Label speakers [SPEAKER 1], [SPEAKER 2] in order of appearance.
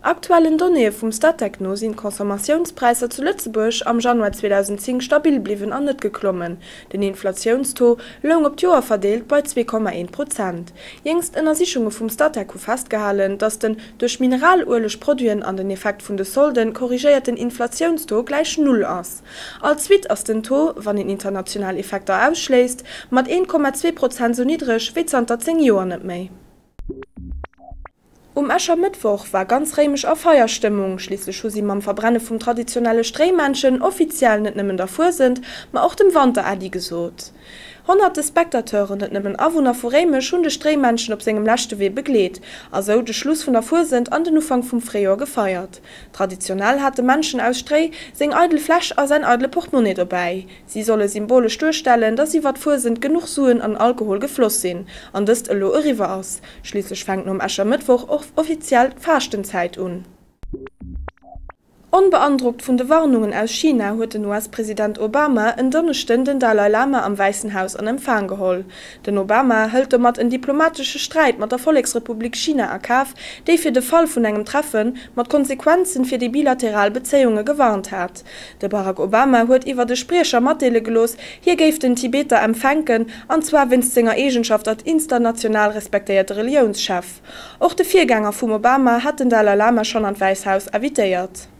[SPEAKER 1] Aktuellen Donnéeë vum Statec no sinn d'Consommatiounspräisser zu Lëtzebuerg am Januar 2010 stabil bliwwen an net geklommen. Den Inflatiounstaux loung op d'Joer verdeelt bei 2,1 Prozent. Jéngst Ënnersichunge vum Statec hu festgehalen, datt den duerch Mineraluelegproduiten an den Effekt vun de Solden korrigéierten Inflatiounstaux gläich Null ass. All Suite ass den Taux, wann een international Effekter ausschléisst, mat 1,2 Prozent sou niddreg wéi zanter 10 Joer net méi. Um Äschermëttwoch war ganz Réimech a Feierstëmmung. Schliisslech hu si mam Verbrenne vum traditionelle Stréimännchen offiziell net nëmmen der Fuesent, ma och dem Wanter Äddi gesot. Honnerte Spectateuren, net nëmmen Awunner vu Réimech, hunn de Stréimännchen op sengem leschte Wee begleet a sou de Schluss vun der Fuesent an den Ufank vum Fréijoer gefeiert. Traditionell hat de Männchen aus Stréi seng eidel Fläsch a säin eidele Portmonnaie dobäi. Si solle symbolesch duerstellen, dass iwwer d'Fuesent genuch Suen an Alkohol gefloss sinn, an dëst elo eriwwer ass. Schliisslech fänkt nom Äschermëttwoch och offiziell d'Faaschtenzäit un. Onbeandrockt vun de Warnungen aus China huet den US-President Obama en Donneschden den Dalai Lama am Wäissen Haus an Empfang geholl. Den Obama hëlt domat en diplomatesche Sträit mat der Volleksrepublik China a Kaf, déi fir de Fall vun engem Treffe mat Konsequenzen fir déi bilateral Bezéiunge gewarnt hat. De Barack Obama huet iwwert e Spriecher matdeele gelooss, hie géif den Tibeter empfänken, an zwar wéinst senger Eegenschaft als international respektéierte Reliounschef. Och de Virgänger vum Obama hat den Dalai Lama schonn an d'Wäiss Haus invitéiert.